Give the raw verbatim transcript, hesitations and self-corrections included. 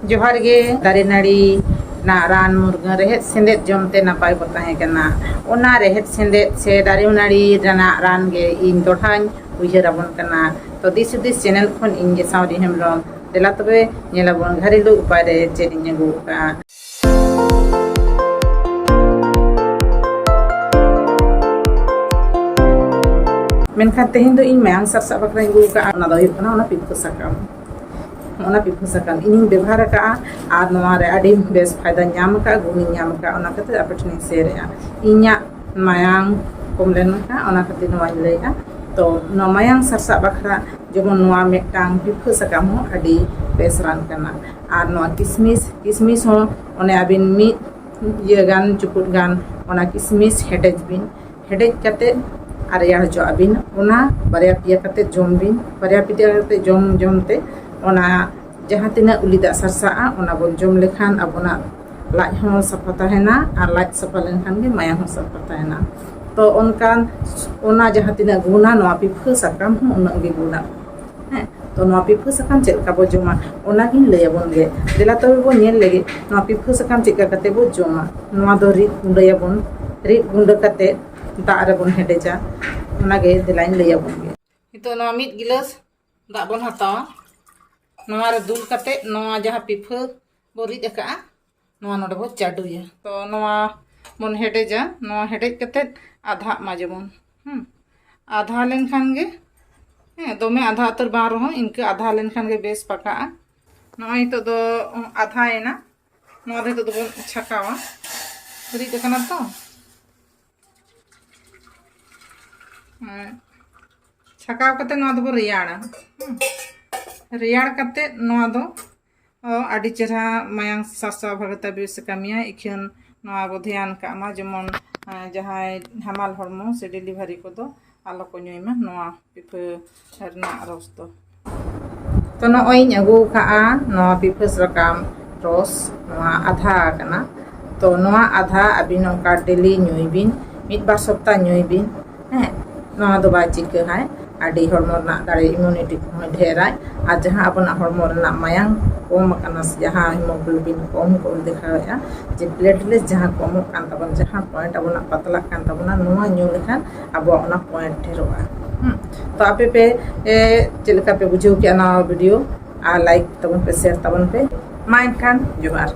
ᱡᱚᱦᱟᱨ ᱜᱮ᱾ ᱫᱟᱨᱮ ᱱᱟᱹᱲᱤ ᱨᱮᱱᱟᱜ ᱨᱟᱱ ᱢᱩᱨᱜᱟᱹᱱ ᱨᱮᱦᱮᱫ ᱥᱮᱸᱫᱮᱫ ᱡᱚᱢ ᱛᱮ ᱱᱟᱯᱟᱭ ᱵᱚ ᱛᱟᱦᱮᱸ ᱠᱟᱱᱟ᱾ ᱚᱱᱟ ᱨᱮᱦᱮᱫ ᱥᱮᱸᱫᱮᱫ ᱥᱮ ᱫᱟᱨᱮ ᱱᱟᱹᱲᱤ ᱨᱮᱱᱟᱜ ᱨᱟᱱ ᱜᱮ ᱤᱧ ᱫᱚᱲᱦᱟᱧ ᱩᱭᱦᱟᱹᱨ ᱟᱵᱚᱱ ᱠᱟᱱᱟ᱾ ᱛᱚ ᱫᱤᱥ ᱦᱩᱫᱤᱥ ᱪᱮᱱᱮᱞ ᱠᱷᱚᱱ ᱤᱧ ᱜᱮ ᱥᱟᱶᱨᱤ ᱦᱮᱢᱵᱨᱚᱢ᱾ ᱫᱮᱞᱟ ᱛᱚᱵᱮ ᱧᱮᱞ ᱟᱵᱚᱱ ᱜᱷᱟᱨᱮᱞᱩ ᱩᱯᱟᱭ ᱨᱮ ᱪᱮᱫ ᱤᱧ ᱟᱹᱜᱩ ᱟᱠᱟᱫᱼᱟ᱾ ᱢᱮᱱᱠᱷᱟᱱ ᱛᱮᱦᱮᱧ ᱫᱚ ᱤᱧ ᱢᱟᱭᱟᱝ ᱥᱟᱨᱥᱟᱜ ᱵᱟᱠᱷᱨᱟᱧ ᱟᱹᱜᱩ ᱟᱠᱟᱫᱼᱟ, ᱚᱱᱟ ᱫᱚ ᱦᱩᱭᱩᱜ ᱠᱟᱱᱟ ᱚᱱᱟ ᱯᱤᱯᱷᱟᱹ ᱥᱟᱠᱟᱢ᱾ ᱚᱱᱟ ᱯᱤᱯᱷᱟᱹ ᱥᱟᱠᱟᱢ ᱤᱧᱤᱧ ᱵᱮᱵᱷᱟᱨ ᱟᱠᱟᱫᱼᱟ ᱟᱨ ᱱᱚᱣᱟ ᱨᱮ ᱟᱹᱰᱤ ᱵᱮᱥ ᱯᱷᱟᱭᱫᱟᱧ ᱧᱟᱢ ᱟᱠᱟᱫᱼᱟ, ᱜᱩᱱᱤᱧ ᱧᱟᱢ ᱟᱠᱟᱫᱼᱟ, ᱚᱱᱟ ᱠᱷᱟᱹᱛᱤᱨ ᱟᱯᱮ ᱴᱷᱮᱱᱤᱧ ᱥᱮᱭᱟᱨᱮᱫᱼᱟ᱾ ᱤᱧᱟᱹᱜ ᱢᱟᱭᱟᱝ ᱠᱚᱢ ᱞᱮᱱᱠᱷᱟᱱ ᱚᱱᱟ ᱠᱷᱟᱹᱛᱤᱨ ᱱᱚᱣᱟᱧ ᱞᱟᱹᱭᱮᱫᱼᱟ᱾ ᱛᱚ ᱱᱚᱣᱟ ᱢᱟᱭᱟᱝ ᱥᱟᱨᱥᱟᱜ ᱵᱟᱠᱷᱨᱟ ᱡᱮᱢᱚᱱ ᱱᱚᱣᱟ ᱢᱤᱫᱴᱟᱝ ᱯᱤᱯᱷᱟᱹ ᱥᱟᱠᱟᱢ ᱦᱚᱸ ᱟᱹᱰᱤ ᱵᱮᱥ ᱨᱟᱱ ᱠᱟᱱᱟ᱾ ᱟᱨ ᱱᱚᱣᱟ ᱠᱤᱥᱢᱤᱥ, ᱠᱤᱥᱢᱤᱥ ᱦᱚᱸ ᱚᱱᱮ ᱟᱹᱵᱤᱱ ᱢᱤᱫ ᱤᱭᱟᱹ ᱜᱟᱱ, ᱪᱩᱯᱩᱫ ᱜᱟᱱ ᱚᱱᱟ ᱠᱤᱥᱢᱤᱥ ᱦᱮᱰᱮᱡ ᱵᱤᱱ᱾ ᱦᱮᱰᱮᱡ ᱠᱟᱛᱮ ᱟᱨ ᱨᱮᱭᱟᱲ ᱦᱚᱪᱚᱣᱟᱜ ᱵᱤᱱ᱾ ᱚᱱᱟ ᱵᱟᱨᱭᱟ ᱯᱮᱭᱟ ᱠᱟᱛᱮ ᱡᱚᱢ ᱵᱤᱱ᱾ ᱵᱟᱨᱭᱟ ᱯᱮᱭᱟ ᱠᱟᱛᱮ ᱡᱚᱢ ᱡᱚᱢ ᱛᱮ ᱚᱱᱟ ᱡᱟᱦᱟᱸ ᱛᱤᱱᱟᱹᱜ ᱩᱞᱤ ᱫᱟᱜ ᱥᱟᱨᱥᱟᱜᱼᱟ, ᱚᱱᱟ ᱵᱚᱱ ᱡᱚᱢ ᱞᱮᱠᱷᱟᱱ ᱟᱵᱚᱱᱟᱜ ᱞᱟᱡ ᱦᱚᱸ ᱥᱟᱯᱷᱟ ᱛᱟᱦᱮᱱᱟ ᱟᱨ ᱞᱟᱡ ᱥᱟᱯᱷᱟ ᱞᱮᱱᱠᱷᱟᱱ ᱜᱮ ᱢᱟᱭᱟᱢ ᱦᱚᱸ ᱥᱟᱯᱷᱟ ᱛᱟᱦᱮᱱᱟ᱾ ᱛᱚ ᱚᱱᱠᱟᱱ ᱚᱱᱟ ᱡᱟᱦᱟᱸ ᱛᱤᱱᱟᱹᱜ ᱜᱩᱱᱟ, ᱱᱚᱣᱟ ᱯᱤᱯᱷᱟᱹ ᱥᱟᱠᱟᱢ ᱦᱚᱸ ᱩᱱᱟᱹᱜ ᱜᱮ ᱜᱩᱱᱟ᱾ ᱦᱮᱸ, ᱛᱚ ᱱᱚᱣᱟ ᱯᱤᱯᱷᱟᱹ ᱥᱟᱠᱟᱢ ᱪᱮᱫ ᱞᱮᱠᱟ ᱵᱚ ᱡᱚᱢᱟ, ᱚᱱᱟᱜᱤᱧ ᱞᱟᱹᱭ ᱟᱵᱚᱱ ᱜᱮ᱾ ᱫᱮᱞᱟ ᱛᱚᱵᱮ ᱵᱚᱱ ᱧᱮᱞ ᱞᱮᱜᱮ ᱱᱚᱣᱟ ᱯᱤᱯᱷᱟᱹ ᱥᱟᱠᱟᱢ ᱪᱮᱫ ᱞᱮᱠᱟ ᱠᱟᱛᱮ ᱵᱚ ᱡᱚᱢᱟ᱾ ᱱᱚᱣᱟ ᱫᱚ ᱨᱤᱫ ᱜᱩᱸᱰᱟᱹᱭᱟᱵᱚᱱ᱾ ᱨᱤᱫ ᱜᱩᱸᱰᱟᱹ ᱠᱟᱛᱮ ᱫᱟᱜ ᱨᱮᱵᱚᱱ ᱦᱮᱰᱮᱡᱟ᱾ ᱚᱱᱟᱜᱮ ᱫᱮᱞᱟᱧ ᱞᱟᱹᱭ ᱟᱵᱚᱱ ᱜᱮ᱾ ᱱᱤᱛᱚᱜ ᱱᱚᱣᱟ ᱢᱤᱫ ᱜᱤᱞᱟᱹᱥ ᱫᱟᱜ ᱵᱚᱱ ᱦᱟᱛᱟᱣᱟ᱾ ᱱᱚᱣᱟ ᱨᱮ ᱫᱩᱞ ᱠᱟᱛᱮ ᱱᱚᱣᱟ ᱡᱟᱦᱟᱸ ᱯᱤᱯᱷᱟᱹ ᱵᱚ ᱨᱤᱫ ᱟᱠᱟᱜᱼᱟ, ᱱᱚᱣᱟ ᱱᱚᱰᱮ ᱵᱚ ᱪᱟᱰᱚᱭᱟ᱾ ᱛᱚ ᱱᱚᱣᱟ ᱵᱚᱱ ᱦᱮᱰᱮᱡᱟ᱾ ᱱᱚᱣᱟ ᱦᱮᱰᱮᱡ ᱠᱟᱛᱮ ᱟᱫᱷᱟᱜ ᱢᱟ ᱡᱮᱢᱚᱱ᱾ ᱦᱩᱸ᱾ ᱟᱫᱷᱟ ᱞᱮᱱᱠᱷᱟᱱ ᱜᱮ, ᱦᱮᱸ, ᱫᱚᱢᱮ ᱟᱫᱷᱟ ᱩᱛᱟᱹᱨ ᱵᱟᱝ ᱨᱮᱦᱚᱸ ᱤᱱᱠᱟᱹ ᱟᱫᱷᱟ ᱞᱮᱱᱠᱷᱟᱱ ᱜᱮ ᱵᱮᱥ ᱯᱟᱠᱟᱜᱼᱟ᱾ ᱱᱚᱜᱼᱚᱭ ᱱᱤᱛᱚᱜ ᱫᱚ ᱟᱫᱷᱟᱭᱮᱱᱟ᱾ ᱱᱚᱣᱟ ᱫᱚ ᱱᱤᱛᱚᱜ ᱫᱚᱵᱚᱱ ᱪᱷᱟᱠᱟᱣᱟ᱾ ᱨᱤᱫ ᱟᱠᱟᱱᱟ ᱛᱚ᱾ ᱦᱮᱸ᱾ ᱪᱷᱟᱠᱟᱣ ᱠᱟᱛᱮ ᱱᱚᱣᱟ ᱫᱚᱵᱚ ᱨᱮᱭᱟᱲᱟ᱾ ᱦᱩᱸ᱾ ᱨᱮᱭᱟᱲ ᱠᱟᱛᱮ ᱱᱚᱣᱟ ᱫᱚ, ᱚ, ᱟᱹᱰᱤ ᱪᱮᱨᱦᱟ ᱢᱟᱭᱟᱝ ᱥᱟᱨᱥᱟᱣ ᱵᱷᱟᱜᱮ ᱛᱮ ᱵᱮᱥ ᱮ ᱠᱟᱹᱢᱤᱭᱟ᱾ ᱤᱠᱷᱟᱹᱱ ᱱᱚᱣᱟ ᱵᱚ ᱫᱷᱮᱭᱟᱱ ᱠᱟᱜ ᱢᱟ, ᱡᱮᱢᱚᱱ, ᱮᱸ, ᱡᱟᱦᱟᱸᱭ ᱦᱟᱢᱟᱞ ᱦᱚᱲᱢᱚ ᱥᱮ ᱰᱮᱞᱤᱵᱷᱟᱨᱤ ᱠᱚᱫᱚ ᱟᱞᱚ ᱠᱚ ᱧᱩᱭ ᱢᱟ ᱱᱚᱣᱟ ᱯᱤᱯᱷᱟᱹ ᱨᱮᱱᱟᱜ ᱨᱚᱥ ᱫᱚ᱾ ᱛᱚ ᱱᱚᱜᱼᱚᱭ ᱤᱧ ᱟᱹᱜᱩ ᱟᱠᱟᱫᱼᱟ ᱱᱚᱣᱟ ᱯᱤᱯᱷᱟᱹ ᱥᱟᱠᱟᱢ ᱨᱚᱥ, ᱱᱚᱣᱟ ᱟᱫᱷᱟ ᱟᱠᱟᱱᱟ᱾ ᱛᱚ ᱱᱚᱣᱟ ᱟᱫᱷᱟ ᱟᱹᱵᱤᱱ ᱱᱚᱝᱠᱟ ᱰᱮᱞᱤ ᱧᱩᱭ ᱵᱤᱱ, ᱢᱤᱫ ᱵᱟᱨ ᱥᱚᱯᱛᱟ ᱧᱩᱭ ᱵᱤᱱ᱾ ᱦᱮᱸ, ᱱᱚᱣᱟ ᱫᱚ ᱵᱟᱭ ᱪᱤᱠᱟᱹ ᱦᱟᱭ᱾ ᱟᱹᱰᱤ ᱦᱚᱲᱢᱚ ᱨᱮᱱᱟᱜ ᱫᱟᱲᱮ, ᱤᱢᱤᱭᱩᱱᱤᱴᱤ ᱠᱚᱦᱚᱸᱭ ᱰᱷᱮᱨᱟᱭ᱾ ᱟᱨ ᱡᱟᱦᱟᱸ ᱟᱵᱚᱱᱟᱜ ᱦᱚᱲᱢᱚ ᱨᱮᱱᱟᱜ ᱢᱟᱭᱟᱝ ᱠᱚᱢ ᱟᱠᱟᱱᱟ, ᱥᱮ ᱡᱟᱦᱟᱸ ᱦᱤᱢᱳᱜᱞᱳᱵᱤᱱ ᱠᱚᱢ ᱠᱚ ᱫᱮᱠᱷᱟᱣᱮᱫᱼᱟ, ᱡᱮ ᱯᱞᱮᱴᱞᱮᱴ ᱡᱟᱦᱟᱸ ᱠᱚᱢᱚᱜ ᱠᱟᱱ ᱛᱟᱵᱚᱱ, ᱡᱟᱦᱟᱸ ᱯᱚᱭᱮᱱᱴ ᱟᱵᱚᱱᱟᱜ ᱯᱟᱛᱞᱟᱜ ᱠᱟᱱ ᱛᱟᱵᱚᱱᱟ, ᱱᱚᱣᱟ ᱧᱩ ᱞᱮᱠᱷᱟᱱ ᱟᱵᱚᱣᱟᱜ ᱚᱱᱟ ᱯᱚᱭᱮᱱᱴ ᱰᱷᱮᱨᱚᱜᱼᱟ᱾ ᱦᱩᱸ᱾ ᱛᱚ ᱟᱯᱮ ᱯᱮ, ᱮ, ᱪᱮᱫ ᱞᱮᱠᱟ ᱯᱮ ᱵᱩᱡᱷᱟᱹᱣ ᱠᱮᱜᱼᱟ ᱱᱚᱣᱟ ᱵᱷᱤᱰᱤᱭᱳ? ᱟᱨ ᱞᱟᱭᱤᱠ ᱛᱟᱵᱚᱱ ᱯᱮ, ᱥᱮᱭᱟᱨ ᱛᱟᱵᱚᱱ ᱯᱮ᱾ ᱢᱟ ᱮᱱᱠᱷᱟᱱ ᱡᱚᱦᱟᱨ᱾